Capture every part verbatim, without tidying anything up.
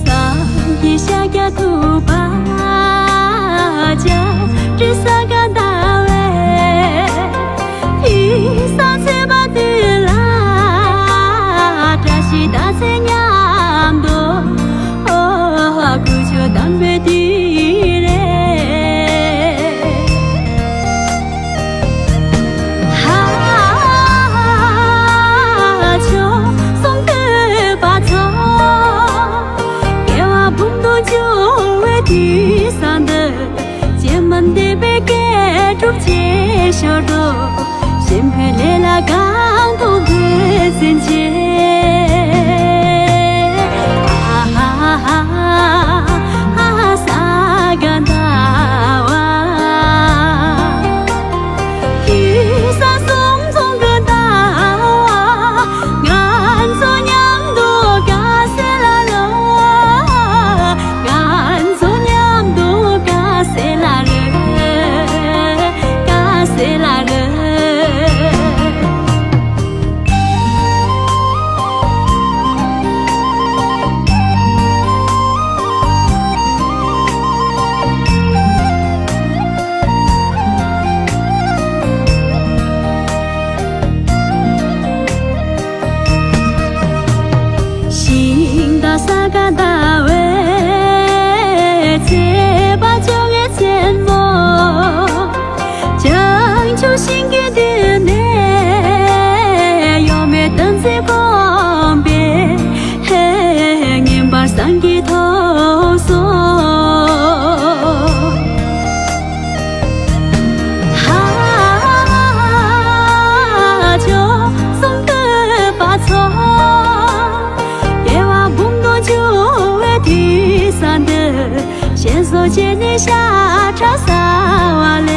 སངས་རྒྱས་ཤཱཀྱ་ཐུབ་པ་བྱ་བྲལ་ས་ག་ཟླ་བའི། དུས་བཟང་ཚེས་པ་དུས་ལ་བཀྲ་ཤིས་རྟགས་མཚན་མཉམ་དུ། ཨོ་ཀུ་ཅོ་དམ་པའི་དུས་རེད། ཧ་ཧ་ཧ། ཆོས་གསུང་ཐོས་པ་ཚོ། དགེ་བ་འབུམ་དུ་འབྱུང་བའི་དུས་བཟང་འདིར། སྤྱན་མ་འདས་པའི་དགེ་སྒྲུབ་བྱེད་ཞོར་དུ། གཞན་ཕན་ལས་ལ་གང་ཐུབ་འབད་བརྩོན་བྱེད། ཨ་ཧ་ཧ་ཧ་ཧ། ས་ག་ཟླ་བ། དུས་བཟང་གསུམ་འཛོམས་ཀྱི་ཟླ་བ། ང་ཚོ་མཉམ་དུ་དགའ་བསུ་ལ་ལོ། ང་ཚོ་མཉམ་དུ་དགའ་བསུ་ལ་ལོ། དགའ་བསུ་ལ་ལོ། ཤིང་རྟ་ས་ག་ཟླ་བའི་ཚེས་པ་བཅོ་ལྔའི་མཚན་མོ། བྱང་ཆུབ་ཤིང་གི་མདུན་ནས། གཡོ་མེད་དམ་ཚིག་སྒོམ་པས། བསྙེན་པར་སངས་རྒྱས་ཐོབ་སོ། ཧ་ཧ་ཧ། ཆོས་གསུང་ཐོས་པ་ཚོ། དགེ་བ་འབུམ་དུ་འབྱུང་བའི་དུས་བཟང་འདིར། ཞལ་གསུམ་བཅས་ནས་ཤ་ཁྲག་བཟའ་བ་ལས།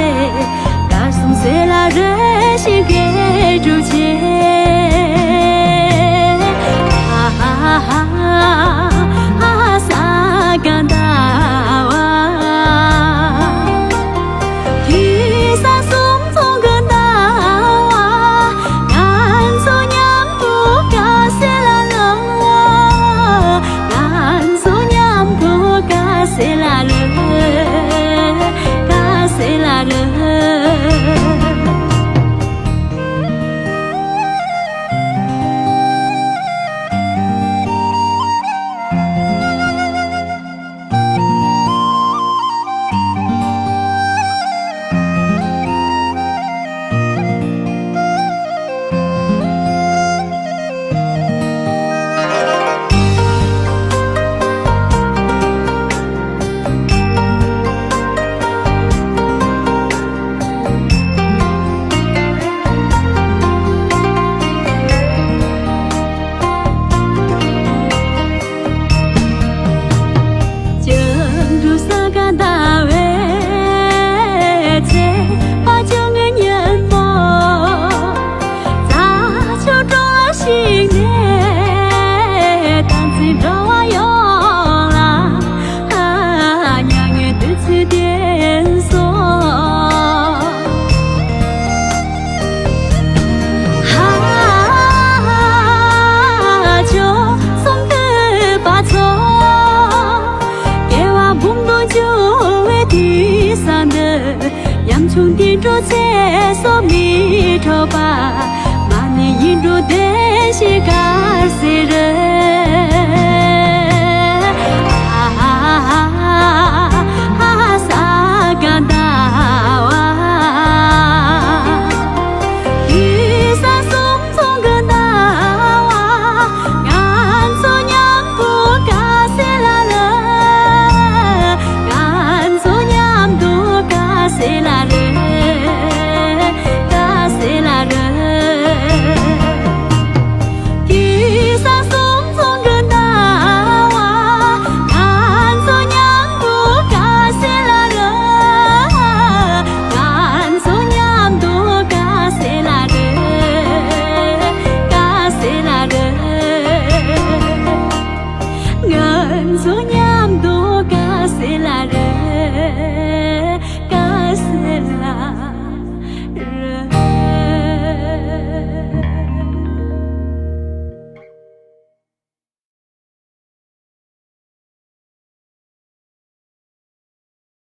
གར་གསུམ་ཟས་ལ་རོལ་ཞིང་དགེ་སྒྲུབ་བྱེད། ཧ་ཧ་ཧ་ཧ། ས་ག་ཟླ་བ། དུས་བཟང་གསུམ་འཛོམས་ཀྱི་ཟླ་བ། ང་ཚོ་མཉམ་དུ་དགའ་བསུ་ལ་ལོ། ང་ཚོ་མཉམ་དུ་དགའ་བསུ་ལ་ལོ། དགའ་བསུ་ལ་ལོ། བཅུ་དྲུག་ས་ག་ཟླ་བའི་ཚེས་པ་བཅོ་ལྔའི་ཉིན་མོ། རྩྭ་མཆོག་བྲོ་བ་ཞིག་ནས། བདག་འཛིན་འགྲོ་བ་ཡོངས་ལ། མྱ་ངན་བདུད་རྩིས་བརྟན་སོང་། ཧ་ཧ། ཆོས་གསུང་ཐོས་པ་ཚོ། དགེ་བ་འབུམ་དུ་འབྱུང་བའི་དུས་བཟང་འདིར། ཉམ་ཆུང་བསྟན་འགྲོའི་ཚེ་སྲོག་མི་འཕྲོག་པ། མ་ཎི་ཡིད་འགྲོ་བདེ་གཤེགས་དཀར་གསལ་རི།